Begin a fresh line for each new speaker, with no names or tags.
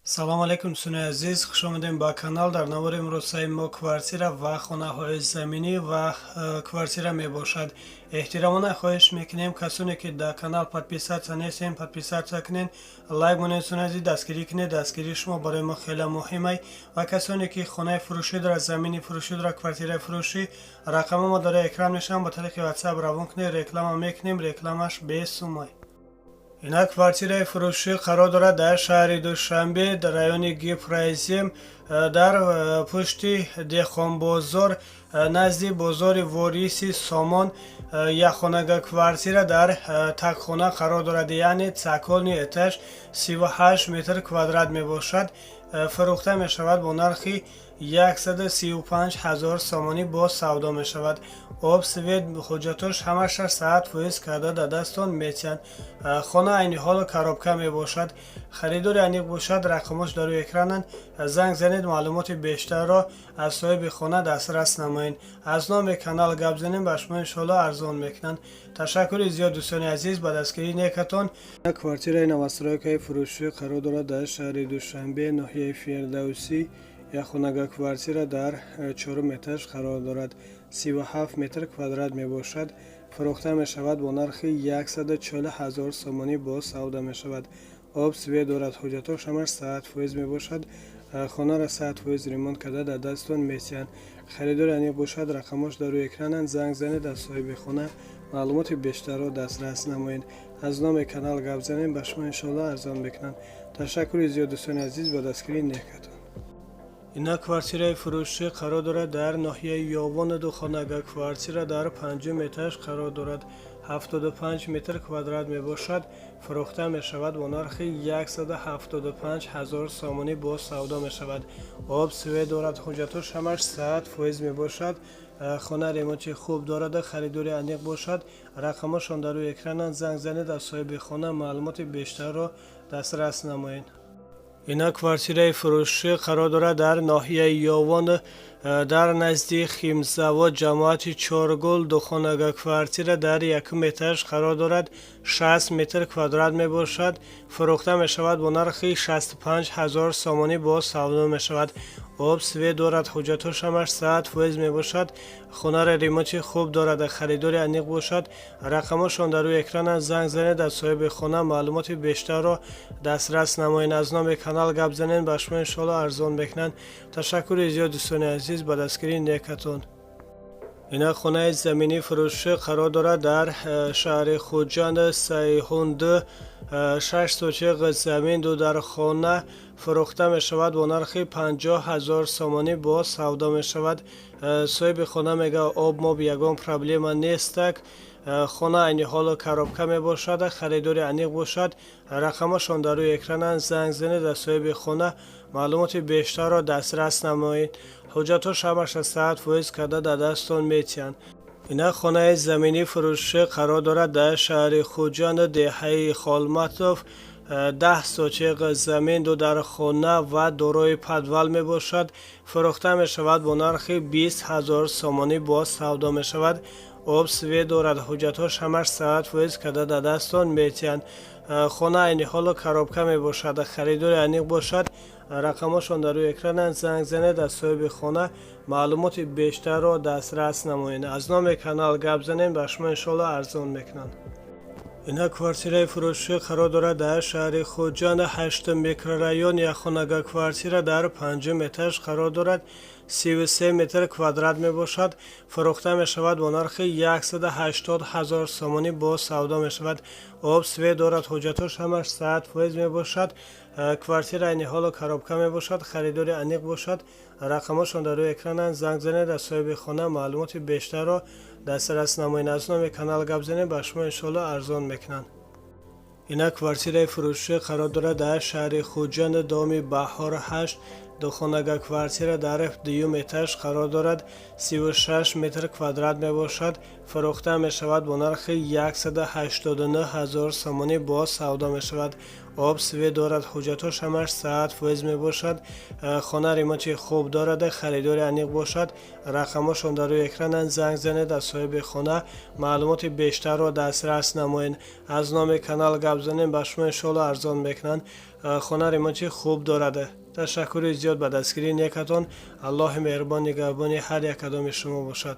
Салом алейкум, дӯстони азиз, хушомадем ба канал. Дар навори имрӯзаи мо квартира ва хонаҳои заминӣ ва квартира мебошад. Эҳтиромона хоҳиш мекунем, касоне ки дар канал подписаться нестем, подписаться кунед, лайк монед. Дӯстони азиз, дастгирӣ кунед, дастгирии шумо барои мо хеле муҳимай. Ва касоне ки хонаи фурӯшӣ дорад, замини фурӯшӣ дорад, квартираи фурӯшӣ, рақами мо дар экран мешаванд, ба тариқи WhatsApp равон кунед, реклама мекунем, рекламаш бесумай. Инак, квартираи фурӯшӣ қарор дорад дар шаҳри Душанбе, дар райони Гипрозем, дар пушти Деҳқонбозор, назди бозори Вориси Сомон. Якхонага квартира дар такхона қарор дорад, яъне цокольный этаж, 38 метр квадрат мебошад. Фурӯхта мешавад бо нархи 135 ҳазор сомонӣ, боз савдо мешавад. Об, свет, ҳуҷҷатош ҳамаша 100% карда дар дастон метиҳанд. Хона айни ҳол коробка мебошад. Харидори аниқ бошад, рақамош дар рӯи экрананд, занг занед, маълумоти бештарро аз соҳиби хона дастрас намоед. Аз номи канал гап занем, ба шумо иншоалло арзон мекунанд. Ташаккури зиёд, дӯстони азиз, ба дастгирии некатон. Квартираи новостройкаи фурӯшӣ қарор дорад дар шаҳри Душанбе, ноҳияи Фирдавсӣ. Якхонага квартира дар чорум этаж қарор дорад, 37 метр квадрат мебошад. Фурӯхта мешавад бо нархи 140 ҳазор сомонӣ, боз савдо мешавад. Об, свет дорад, ҳуҷҷатош ҳамаш 100% мебошад. Хонаро 100% ремонт карда дар дастон метиҳанд. Харидори аниқ бошад, рақамош дар рӯи экрананд, занг занед, аз соҳиби хона маълумоти бештарро дастрас намоед. Аз номи канал гап занем, ба шумо иншоалло арзон мекунанд. Ташаккури зиёд, дӯстони азиз, ба дастгирии некатон. Инак, квартираи фурӯшӣ қарор дорад дар ноҳияи Ёвон. Духонага квартира дар панҷум этаж қарор дорад, 75 метр квадрат мебошад. Фурӯхта мешавад бо нархи 175 ҳазор сомонӣ, боз савдо мешавад. Об, свет дорад, ҳуҷҷатош ҳамаш 100% мебошад. Хона ремонти хуб дорада. Харидори аниқ бошад, рақамошон дар рӯи экрананд, занг занед, аз соҳиби хона маълумоти бештарро дастрас намоед. Инак, квартираи фурӯшӣ қарор дорад дар ноҳияи Ёвон, дар назди химзавод, ҷамоати Чоргул. Духонага квартира дар якум этаж қарор дорад, 60 метр квадрат мебошад. Фурӯхта мешавад бо нархи 65 ҳазор сомонӣ, боз савдо мешавад. Об, свет дорад, ҳуҷҷатош ҳамаш 100% мебошад. Хонаро ремонти хуб дорад. Харидори аниқ бошад, рақамошон дар рӯи экрананд, занг занед, аз соҳиби хона маълумоти бештарро дастрас намоед. Аз номи канал гап занед, ба шумо иншоалло арзон мекунанд. Ташаккури зиёд, дӯстони азиз, ба дастгирии некатон. Инак, хонаи заминӣ фурӯшӣ қарор дорад дар шаҳри Хуҷанд, Сайҳунд, 6 сотиқ замин, ду дар хона. Фурӯхта мешавад бо нархи 50 ҳазор сомонӣ, боз савдо мешавад. Соҳиби хона мегӯяд, об моб ягон проблема нестак. Хона айни ҳоло коробка мебошад. Харидори аниқ бошад, рақамашон дар рӯи экрананд, занг занед, аз соҳиби хона маълумоти бештарро дастрас намоед. Ҳуҷҷатош ҳамаша 100% карда дар дастон метиҳанд. Инак, хонаи заминӣ фурӯшӣ қарор дорад дар шаҳри Хуҷанд, деҳаи Холматов, 10 сотиқ замин, ду дар хона ва дорои подвал мебошад. Фурӯхта мешавад бо нархи 20 ҳазор сомонӣ, боз савдо мешавад. Об, свет дорад, ҳуҷҷатош ҳамаш 100% карда дар дастон метиҳанд. Хона айни ҳоло коробка мебошад. Харидори аниқ бошад, рақамошон дар рӯи экрананд, занг занед, аз соҳиби хона маълумоти бештарро дастрас намоед. Аз номи канал гап занем, ба шумо иншоалло арзон мекунанд. Инак, квартираи фурӯшӣ қарор дорад дар шаҳри Хуҷанд, ҳаштум микрорайон. Якхонага квартира дар панҷум этаж қарор дорад, 33 метр квадрат мебошад. Фурӯхта мешавад бо нархи 180 ҳазор сомонӣ, боз савдо мешавад. Об, свет дорад, ҳуҷҷатош ҳамаш 100% мебошад. Квартира айни ҳоло коробка мебошад. Харидори аниқ бошад, рақамошон дар рӯи экрананд, занг занед, аз соҳиби хона маълумоти бештарро дастрас намоед. Аз номи канал гап занед, ба шумо иншоалло арзон мекунанд. Инак, квартираи фурӯшӣ қарор дорад дар шаҳри Хуҷанд, Доми Баҳор 8. Духонага квартира дар дуюм этаж қарор дорад, 36 метр квадрат мебошад. Фурӯхта мешавад бо нархи 189 ҳазор сомонӣ, боз савдо мешавад. Об, свет дорад, ҳуҷҷатҳош ҳамаш 100% мебошад. Хона ремонти хуб дорад, харидори аниқ бошад, рақамҳошон дар рӯи экрананд, занг занед, аз соҳиби хона маълумоти бештарро дастрас намоед. Аз номи канал гап занем, ба шумо иншоалло арзон мекунанд. Хона ремонти хуб дорад. Ташаккури зиёд ба дастгирии некатон. Аллоҳи меҳрубон нигаҳбони ҳар як кадоми шумо бошад.